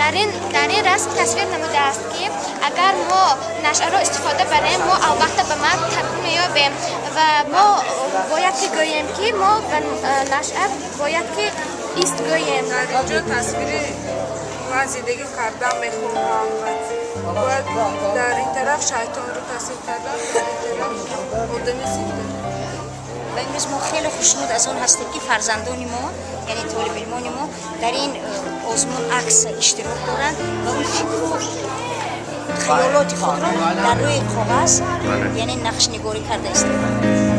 Дар ин расм тасвир намудааст, ки агар мо нашъаро истифода барем, мо албатта ба марг табдил меёбем ва мо бояд ки гӯем, ки мо ба нашъа бояд ки ист гӯем. Дар инҷо тасвири ман зиндагӣ кардан мехоҳам. Бояд дар ин тараф шайтонро тасвир кардам, дар ин тараф одами зинда. Ва имрӯз мо хеле хушнуд аз он ҳастем, ки фарзандони мо, яъне толибилмони мо, дар ин озмун акс иштирок доранд ва он фикру хаёлоти худро дар рӯи коғаз, яъне нақшнигорӣ карда истодаанд.